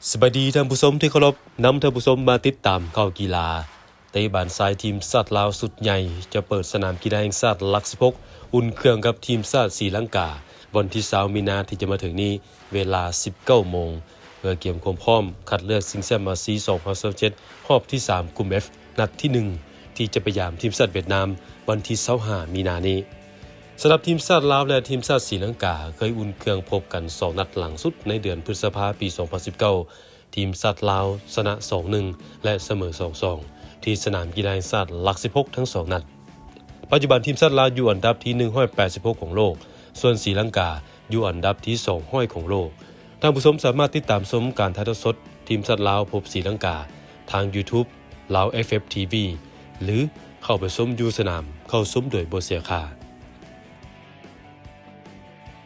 ສະບາຍດີທ່ານຜູ້ຊົມທີ່ເຄົາລົບ, ນຳທ່ານຜູ້ຊົມມາຕິດຕາມຂ່າວກິລາ. ເຕະບານຊາຍທີມຊາດລາວຊຸດໃຫຍ່ຈະເປີດສະໜາມກິລາແຫ່ງຊາດຫຼັກສິບຫົກ ອຸ່ນເຄື່ອງກັບທີມຊາດສີລັງກາ ວັນທີຊາວມີນາທີ່ຈະມາເຖິງນີ້ ເວລາສິບເກົ້າໂມງ ເພື່ອກຽມຄວາມພ້ອມຄັດເລືອກຊິງແຊ້ມອາຊີ ສອງພັນຊາວເຈັດ ຮອບທີສາມ ກຸ່ມ F ນັດທີໜຶ່ງ ທີ່ຈະໄປຢາມທີມຊາດຫວຽດນາມ ວັນທີຊາວຫ້າມີນານີ້. ສຳລັບທີມຊາດລາວ ແລະ ທີມຊາດສີລັງກາ ເຄີຍອຸ່ນເຄື່ອງພົບກັນສອງນັດຫຼັງສຸດໃນເດືອນພຶດສະພາປີສອງພັນສິບເກົ້າ ທີມຊາດລາວຊະນະສອງໜຶ່ງ ແລະ ສະເໝີສອງສອງ ທີ່ສະໜາມກິລາແຫ່ງຊາດຫຼັກສິບຫົກທັງສອງນັດ. ປັດຈຸບັນທີມຊາດລາວຢູ່ອັນດັບທີໜຶ່ງຮ້ອຍແປດສິບຫົກຂອງໂລກ, ສ່ວນສີລັງກາຢູ່ອັນດັບທີສອງຮ້ອຍຂອງໂລກ. ທ່ານຜູ້ຊົມສາມາດຕິດຕາມຊົມການຖ່າຍທອດສົດທີມຊາດລາວພົບສີລັງກາ ທາງ YouTube ລາວ FM TV ຫຼື ເຂົ້າໄປຊົມຢູ່ສະໜາມ, ເຂົ້າຊົມໂດຍບໍ່ເສຍຄ່າ.